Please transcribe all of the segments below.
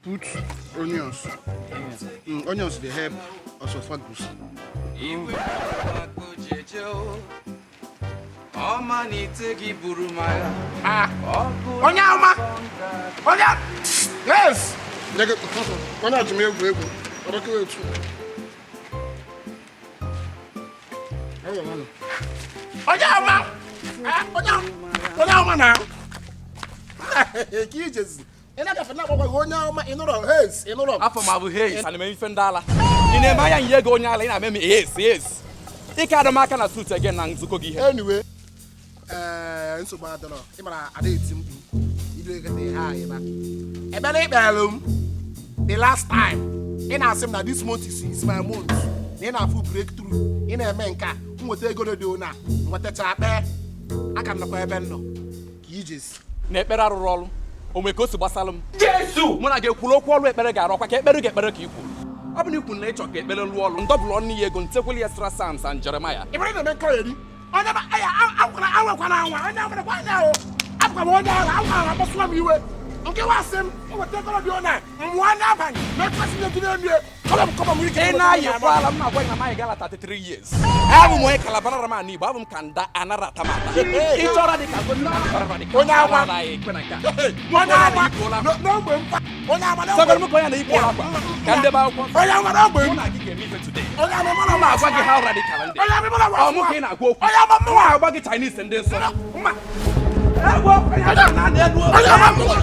Put onions. Onions dey help esophagus. Igwe jeje o, ọmalite gị buru m agha. Ah, onye ama! Onye! Yes! Onye achị m egwu egwu. Ọdọkịwa etu. Onye ama! Ah, onye ama na! Ka ijezi. Ị na-agafe na-agbakwa gị onye ama, ị nụrọ hes, ị nụrọ. Afọ m abụ hes, ana m eme ife ndị ala. Ị na-eme anya nye ego onye ala, ị na-eme m hes hes. Ike adọ m aka na suit again na nzukọ gị ihe. Anyway, ee, nsogbu adọrọ. Ị mara ada eti mkpu. Ilu ekete ha ịba. Ekpere ikpere m the last time ị na-asị m na this month is my month, na ị na-afụ breakthrough, ị na-eme nke a, m nweta ego dị ona nwetacha kpee aka m nọkwa ebe m nọ ka ijezi. Na ekpere arụrụ ọrụ onwe ka o si gbasalụ m. Jesu! Mụ na gị ekwuru okwu ọrụ ekpere ga-arụ ọkwa ka ekpere ga-ekpere ka ikwu. Ọ bụ na ikwu na ịchọ ka ekpere lụọ ọrụ, ndọbụlụ ọnụ ya ego ntekweli ya stra Psalms and Jeremiah. Ị mara na-eme nkọ eri onye ba aya akwara awekwana anwa onye akwara anya o abụkwa m onye agha akwara akpọsụwa m iwe nke wasị m nweta ego dị ona mmụọ n'abalị na ekwesị na-eji na-emie kọrọ m kọba m ike. Ị na-ayịkwa ala m na-agwa gị na m gala 33 years. Abụ m onye Calabar m ana Igbo, abụ m ka nda anara atamata. Ị chọrọ dị ka Onye agba. Onye agba n'ogbe mkpa onye agba n'ogbe Sọgoro m ka onye na-ikpu akwa ka ndebe akwụkwọ. Onye agba n'ogbe Mụ m na gị ga-eme ife today. Onye agba mara M na-agwa gị how radical ndị. Onye agba mara Ọ mụ ka ị na-agwa okwu. Onye agba M na-agwa gị Chinese ndị nsọ. Mma. Egwu onye agba na elu. Onye agba mụwa.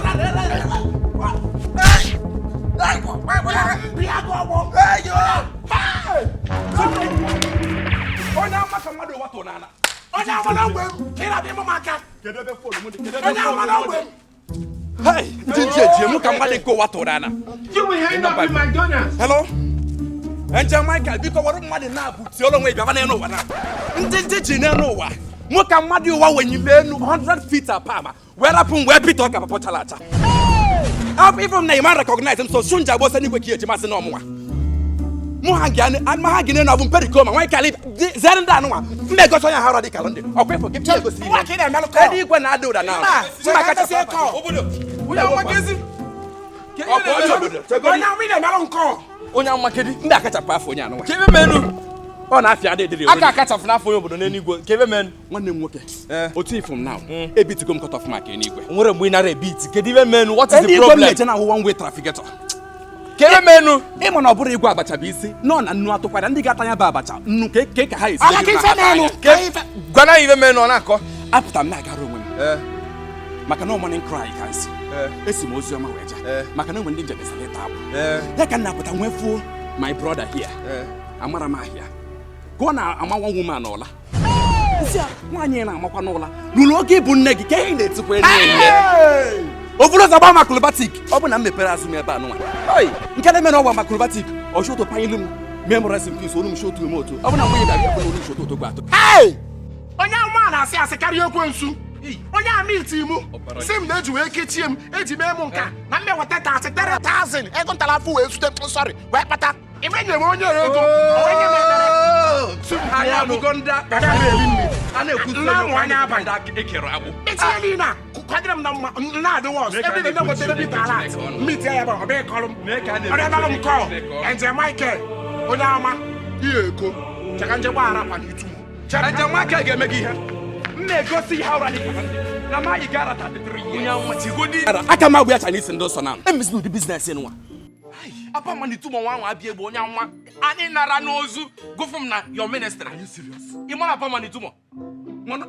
Onye ama ka mmadụ ụwa tụrụ n'ala. Onye agba n'ogbe m ka ị na-abịa ịmụ m aka. Kedu ebe phone m dị? Kedu ebe Onye agba phone m n'ogbe dị? m. Hey, ndị nche ejie mụ ka mmadụ nke ụwa tụrụ n'ala. You will end up in McDonald's. Hello? Angel Michael, biko were mmadụ na-abụ tiọrọ onwe bịaba n'elu ụwa na. Ndị ndị ji n'elu ụwa. Mụ ka mmadụ ụwa wenyile elu 100 feet apart ma wee rapụ m wee pita ọka papa chala acha. Abụ ife m na ịma recognize m so sunja gbọsọ n'igwe ka eji masị na ọmụnwa. Mụ ha gị ma ha gị n'elu abụ mperikoma nwa ikali zere ndị anụnwa. M egosi onye ha radical ndị. Ọkwa ifo gị egosi Nwa ka ị na-emelụ kọ. Eluigwe na-ada ụda na. Mma, Mma cheka kọ. Obodo. Onye amakezi. Ọ bụ onye obodo. Chegodi. Onye agba ị na-emelụ nkọ. Onye amakedi ndị akachapụ afọ onye anụnwa. Kebe menu. Ọ na-afịa adị dịrị Aka akachafụ n'afọ onye obodo n'eluigwe. Kebe menu. Nwanne m nwoke, Eh. otu ifụ m now ebitigo m cut off mark eluigwe. Nwere mgbe ị nara ebit. Kedu ibe menu? What is the Eluigwe m problem? na-eje na ahụ one way trafficator. Kebe menu. Ịma na ọ bụrụ igwe abacha bụ isi nọ na nnu atụkwara ndị ga-atanya bụ abacha nnu ka ka ka ha esi Ọga ka ife na-elu. Gwana ibe menu ọ na-akọ. Apụta m na-agara onwe m maka na morning cry ka nsi esi m ozi ọma wee jee maka na enwe ndị njem esara ịta agbụ ya ka m na-apụta nwee fuo my brother here amara m ahịa ka ọ na-ama nwa woman ụla nsị a nwaanyị na-amakwa n'ụla n'ụlọ oge ịbụ nne gị ka ihe ị na-etikwa elu elu o buru ụzọ gba macrobatic ọ bụ na m mepere azụ m ebe a nụnwa nke na-eme na ọ gba macrobatic ọchụ otu panyelu m memorize m peace olu m shotu eme otu ọ bụ na mgbe ị bịara ya bụ na olu m shotu otu gwa atụ. Hey! Onye ama na-asị asị karịa ekwensu. Onye ama iti mụ si m na eji wee kechie m eji mee m nka na mme weta 33,000 ego ntara afọ wee zute m sorry wee kpata imenye m onye ego onye m ekpere Si m Anyị abụgo ndị akpa Aga m eri nri. a na-ekwuzi Nna amụ anya abalị. ndị ekere agbụ. Itinye niile a kwadịrị m na mma na-adị wọs Mee ka ebe a niile na-ekwu nwetara bita Chineke alat ọnụ. mmiti ya bụ ọ bịa kọrọ m Mee ka a na-ekwu ọrịa nalụ m Chineke kọl ọnụ. Angel Michael onye ama ihe eko chaka nje gbaghara pa n'itu m. Angel Michael ga-eme gị ihe m na-egosi ihe ụra dị ka na m anyị gara 33 years. Onye amachigodi. Aka m agbụ ya Chinese ndị nsọ na emezi n'ụdị business nwa. Apa ma n'itumo nwa ahụ abịa egbe onye nwa. Anyị nara n'ozu gụfụ m na your ministry. Are you serious? Ị mara apa ma n'itumo? Mana